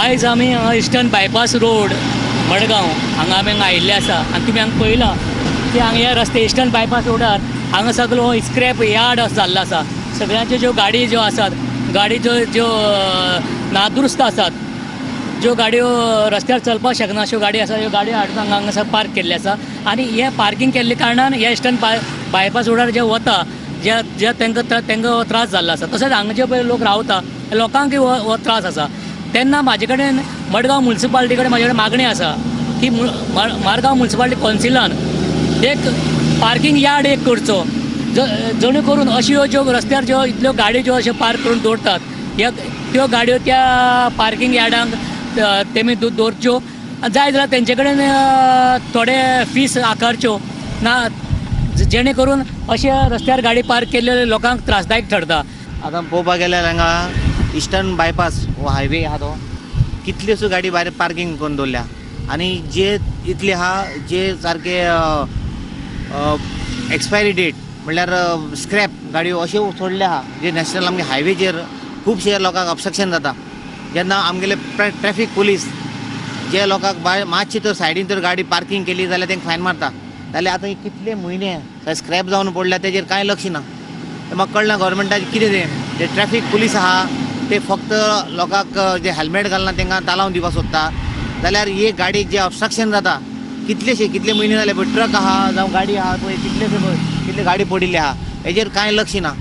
आयज आमी eastern bypass road Madgaon हांगा आमी हांगा आयिल्ले आसा आनी तुमी हांगा पळयलां की हांगा ह्या रस्ते इस्टर्न बायपास रोडार हांगा सगळो स्क्रॅप यार्ड जाल्लो आसा. सगळ्यांच्यो ज्यो गाडी ज्यो आसात, गाडी ज्यो ज्यो नादुरुस्त आसात, ज्यो गाडयो रस्त्यार चलपाक शकना अश्यो गाडी आसा, ह्यो गाडयो हाडून हांगा हांगासर पार्क केल्ले आसा. आनी हे पार्कींग केल्ले कारणान हे इस्टर्न बायपास रोडार जे वता जे जे तांकां तांकां त्रास जाल्लो आसा. तशेंच हांगा जे पळय लोक रावता लोकांकय हो त्रास आसा. तेन्ना म्हाजे कडेन मडगांव मुन्सिपाल्टी कडेन म्हाजे कडेन मागणी आसा की मडगांव मुन्सिपाल्टी कौन्सिलान एक पार्कींग यार्ड एक करचो, जणे करून अश्यो ज्यो रस्त्यार ज्यो इतल्यो गाडयो ज्यो अश्यो पार्क करून दवरतात ह्या त्यो गाडयो त्या पार्कींग यार्डांक तेमी दवरच्यो. जाय जाल्यार तेंचे कडेन थोडे फीस आकारच्यो ना, जेणे करून अशे रस्त्यार गाडी पार्क केल्ले लोकांक त्रासदायक ठरता. आतां पळोवपाक गेल्यार हांगा इस्टर्न बायपास हो हायवे आहा तो कितल्योश्यो गाडी भायर पार्कींग करून दवरल्या आनी जे इतले आहा जे सारके एक्सपायरी डेट म्हणल्यार स्क्रॅप गाडयो अश्यो सोडल्या आहा जे नॅशनल आमगे हायवेचेर खुबशे लोकांक ऑब्स्ट्रक्शन जाता. जेन्ना आमगेले ट्रॅफीक पुलीस जे लोकांक बाय मातशी तर सायडीन तर गाडी पार्कींग केली जाल्यार तांकां फायन मारता. जाल्यार आतां कितले म्हयने स्क्रॅप जावन पडल्या तेजेर कांय लक्ष ना. म्हाका कळना गव्हर्मेंटाचें कितें तें, जे ट्रॅफीक पुलीस आहा ते फक्त लोकांक जे हेल्मेट घालना तांकां तालांव दिवपाक सोदता. जाल्यार हे गाडयेक जे ऑब्स्ट्रक्शन जाता कितलेशे कितले म्हयने जाले पळय ट्रक आहा जावं गाडी आहा पळय कितलेशे पळय कितले गाडी पडिल्ली आहा हेजेर कांय लक्ष ना.